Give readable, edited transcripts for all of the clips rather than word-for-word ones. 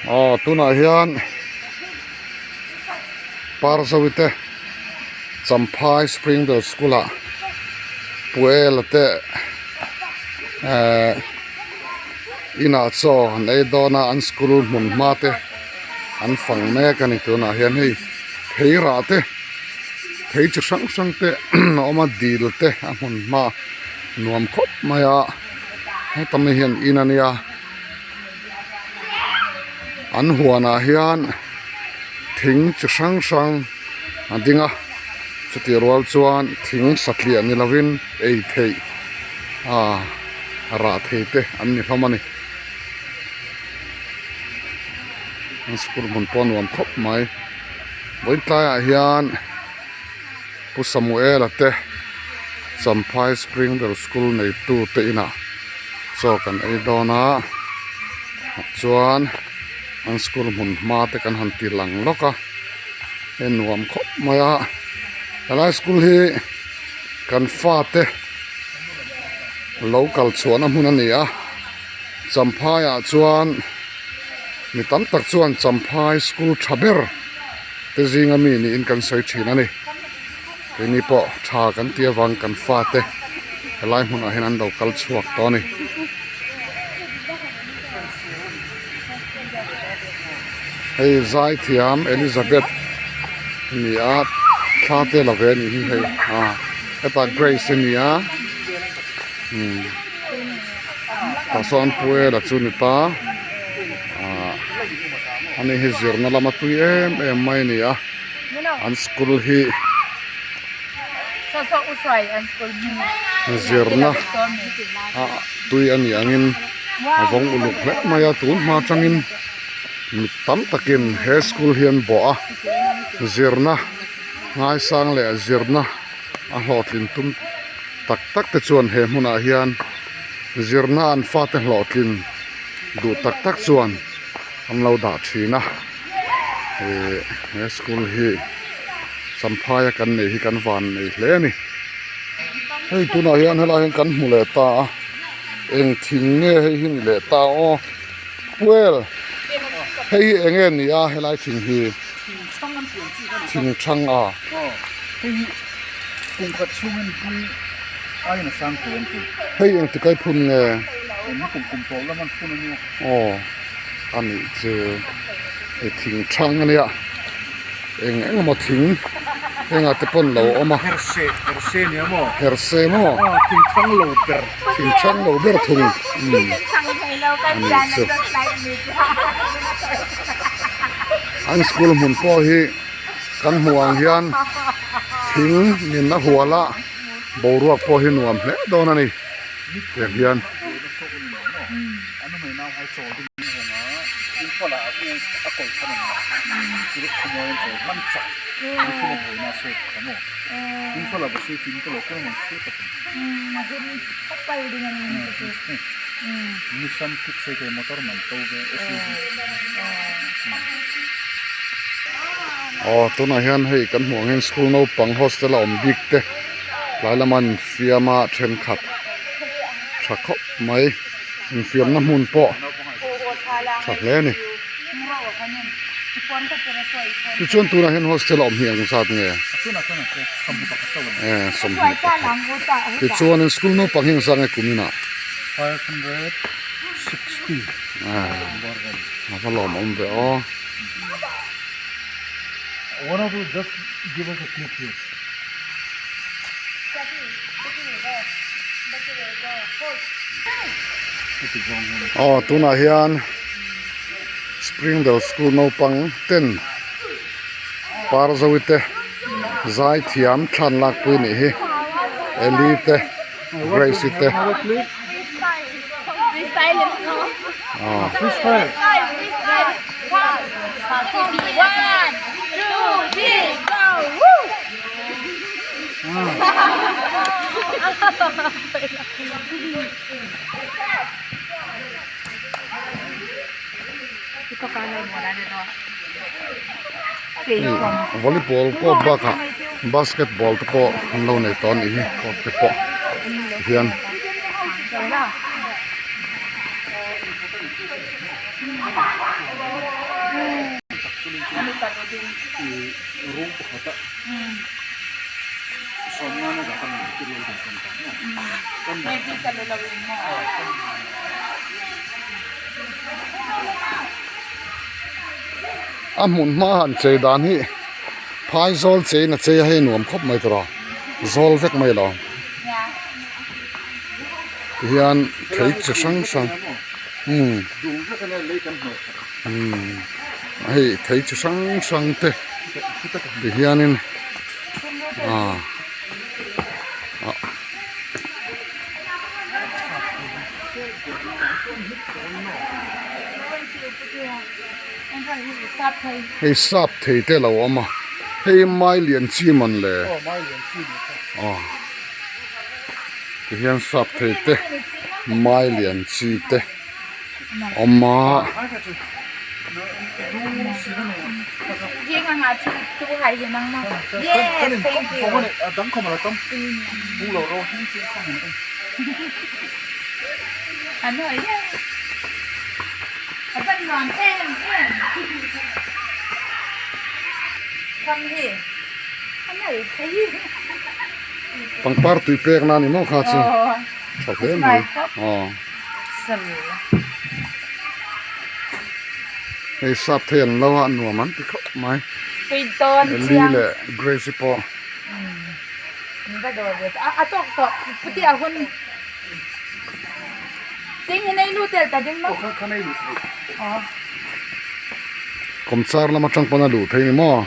Aw tunah hian Parzovi te Champhai Springdale school ah Puela te ehh inah chaw an ei dawn a an school hmun hma te an fang mek a ni tunah hian hei thei rah te thei chi hrang hrang te a awm a dil te a hmun hma nuam khawp mai a heta mi hian in a nia an huanah hian thing chi hrang hrang a ding a chutih rual chuan thing satliah ni lovin ei theih ah rah thei te an ni hlawm a ni an school hmun pawh a nuam khawp mai vawiin tlaiah hian. Pu Samuela te Champhai Springdale School neitu te inah chaw kan ei dawn a chuan an school hmun hma te kan han ti lang lawk a hei nuam khawp mai a helai school hi kan fate lo kal chhuahna hmun a ni a Champhai ah chuan mi tam tak chuan Champhai school tha ber. Te zinga mi niin kan sawi thin a ni. Keini pawh tha kan tih avang kan fate helai hmunah hian an lo kal chhuak tawh a ni. Hei zaithiam Elizabeth a ni a thla te la ve a nih hi hei a hetah Grace a ni a umm tah sawn Puela chu a ni ta ah. Ani hi zirna lama tui em em mai a ni a an school hi zirna ah tui a nih angin a vawng uluk hle mai a tun hma atangin mi tam takin he school hi an bawh a zirna ngaisang leh zirna a hlawhtlin tum tak tak te chuan he hmunah hian zirna an fate hlawhtlin duh tak tak chuan an lo dah thin a ihh he school hi Champhai a kan neih hi kan van nei hle a ni hei tunah hian helai hian kan hmu leh ta a eng thing nge hei hi ni leh ta aw well hei hi eng nge ni a helai thing hi thing thang a hei engti kai phun nge aw a nih chu hei thing thang a nia eng eng emaw thing hengah te pawn lo awm a herse maw thing thang lo ber thung umm a nih chu an school hmun pawh hi. Kan hmuh ang hian thing min a hual a boruak pawh hi nuam hle dawn a ni tiang hian. Aw tunah hian hei kan hmuh ang hian school naupang hostel a awm bik te tlai lama an infiam a thenkhat tha khawp mai infiamna hmun pawh tha hle a ni tichuan tunah hian hostel a awm hi eng zat nge tichuan school naupang hi eng zat nge kum inah. A va lawm awm ve aw. Aw tunah hian Springdale school naupang ten Parzovi te zaithiam thlan lakpui nih hi Eli te Grace-i te. Volleyball court bakah basketball te pawh an lo nei tawh a nih hi court te pawh tihian. A hmun hma han chei dan hi phai zawl cheiin a chei a hei nuam khawp mai tawh a zawl vek mai lo tihian thei chi hrang hrang umm umm hei thei chi hrang hrang te tihianin ah ah. Hei sap thei te a lo awm a hei mai lian chi man le aw tihian sap thei te mai lian chi te awm a. Pangpar tui pek na ni maw kha chu tha hle mai aw hei sap thei an lo a nuam an ti khawp mai Eli leh Grace-i pawh. Kawmchar lam atang pawn a luh thei ni maw?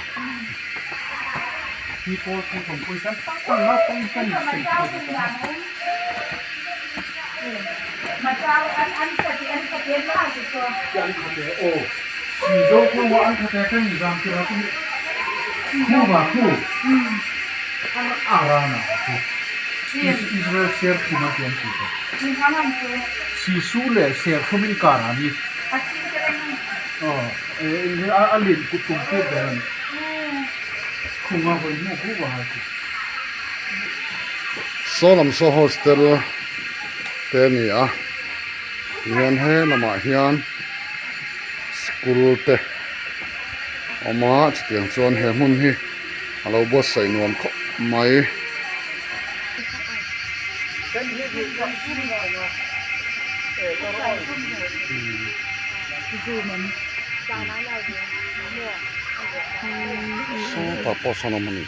Sisu leh serthlum inkar a ni. A lin kut tum tir ber a ni. Khunga vawi hmuh khup a hai thei. Saw lam saw hostel te a ni a tihian he lamah hian school te a awm a chutiang chuan he hmun hi a lo buatsaih nuam khawp mai. Sawtah pawh sawn awm a ni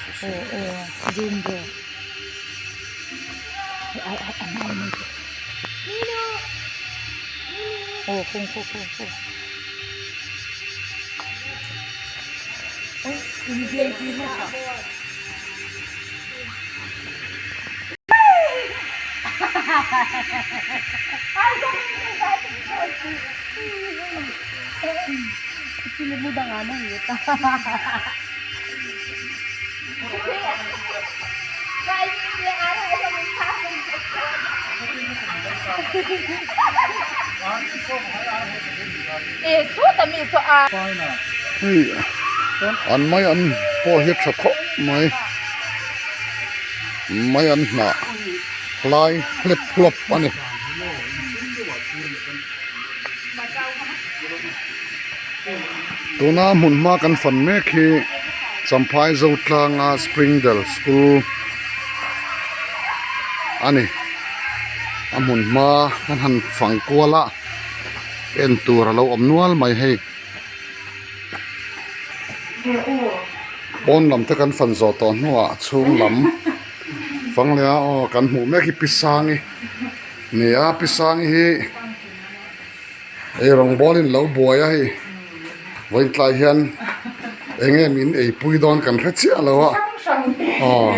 Hei an mai an pawh hi a tha khawp mai mai an hnah hlai hlep hlawp a ni. Tuna hmun hma kan fan mek hi Champhai Zotlanga Springdale School a ni. A hmun hma kan han fang kual a en tur a lo awm nual mai hei. Pawn lam te kan fan zawh tawh hnuah chhung lam fang leh a aw kan hmuh mek hi Pi Sangi ni a Pi Sangi hi. Ei rawngbawl in lo buai a hei vawiin tlai hian eng nge min ei pui dawn kan hre chiah lo a aw.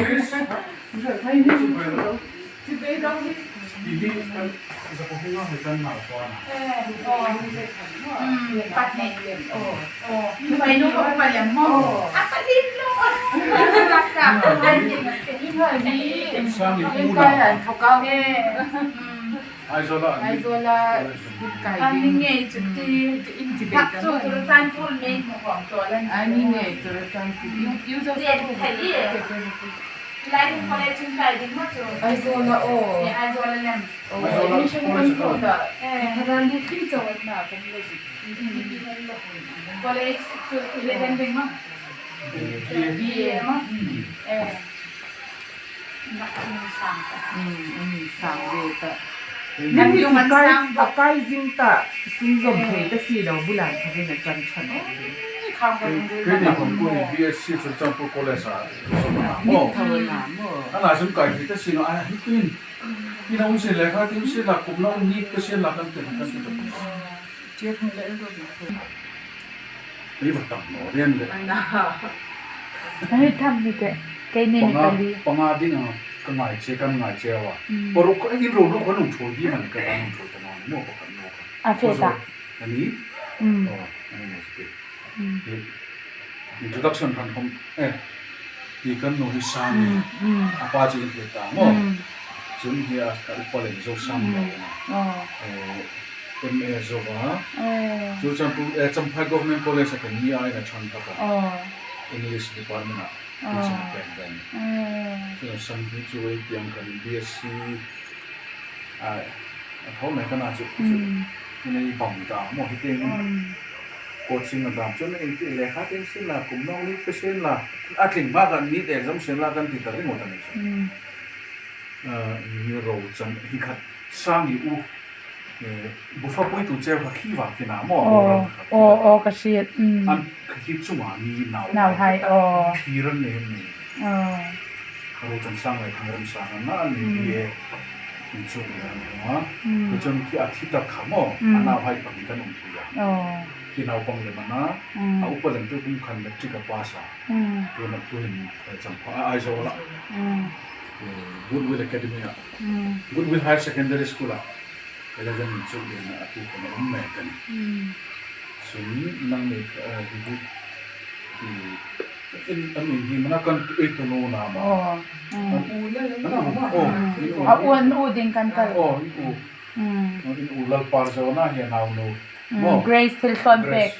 Grace thil thlawn pek.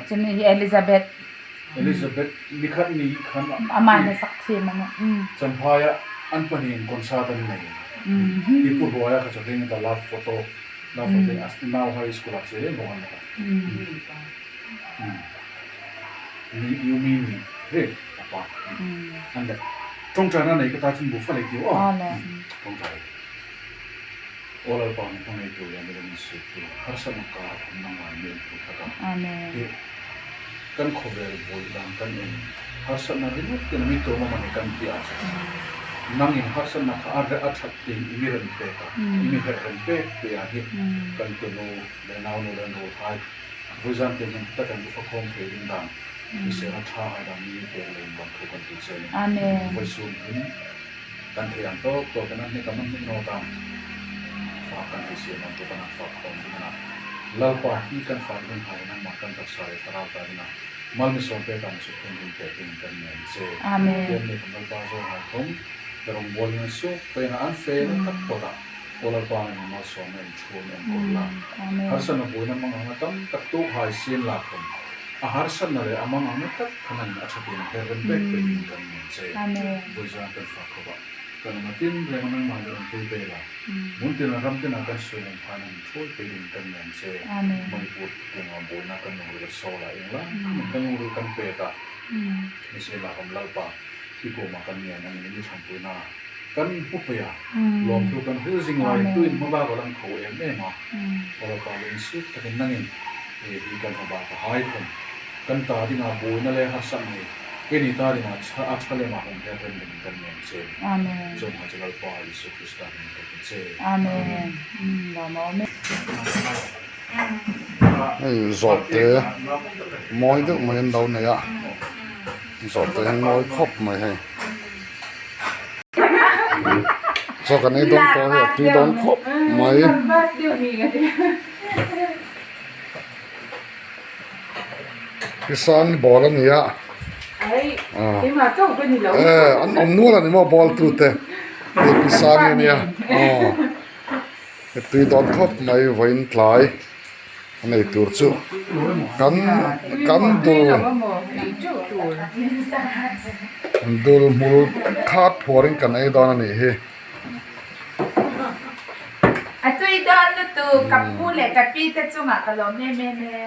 Cun hi Elizabeth. Elizabeth nikhat ni khan amah na sak thiam ano. Champhai ah an pahnih in concert an nei. Hi pu hruai ah kha chakin ka love photo love photo in now high school ah che bawk an la. Ni you mean ni he apa. An le tawngtai na nei ka ta chun bu fa lei tiu aw. Tawngtai. Aw Lalpa min hmangaih tu leh midang in sut tu harsatna kar awm na ngai mi an phu thak a. Hi kan khawvel vawi dan kan en harsatna ringawt ten a mi tuam a mani kan ti a chu nang in harsatna kha a a that tin i mi rem pek a i mi herh rem pek pe a hi kan tunu leh naunu leh an rul hai vawi zan te hian heta kan bu fakhawm thei ding dan hrisel a tha hai dan mi mi pek leh in ban thu kan ti che ni vawi sum in Kan thei ang tawk tawk in a hnek a man hnek nawt a, fak kan ei siam ang tawk a fak khawm ding a na. Lalpa hi kan fak ding hai in amah kan taksa leh thlarau ta ding a, malmisawm pek ang chu pheng ding pek ding kan nen che. Pathian nih kan Lalpa zawn hai thawm, ka rawngbawl in an suk pain a, an fel tak phawt a, aw Lalpa nang in malsawmna in thu an enkawl la. Harsatna buaina mang anga tam tak tuk hai sin lak thawm, a harsatna leh a mang anga tak khan an a thatin a her rem pek pek ding kan nen. Che vawiza'n kan fak khawp a, kan awm a tin reng a nangmah leh awmpui vel a, hmun tina ram tina kan suam awm phan in thawi pei ding kan nen che Manipur tianga buaina kan lungril a sawl a, eng lai hmun kan lungril kan pek a, nise Lahawm Lalpa i kuamah kan ngen angin i mi thlanpuina kan hmu pei a, lawmthu kan hril zing lai tuin hmabak a lang kho em em a, aw Lalpa lungsuk takin nangin hei hi kan hmabak a hai khawm kan ta dingah buaina leh harsatna hi Keini ta dingah a tha lem ah hung hian rem ding kan ngen che. Amen. Chawng ha chu Lalpa Jesuh Krista hming ka hmu che. Amen. Lawm a awm e. Hei zawhte mawi deuh mai an lo nei a, zawhte hi mawi khawp mai hei. Chaw kan ei dawn tawh hei a tui dawn khawp mai. Pisang ball a ni a eh an awm nual a ni maw ball tu te hei pisang a nia aw tui dawn khawp mai vawiin tlai. An ei tur chu kan kan dul dul hmul khat phuarin kan ei dawn a nih hi. A tui dawn lutuk ka pu leh ka pi te chungah ka lawm em em e.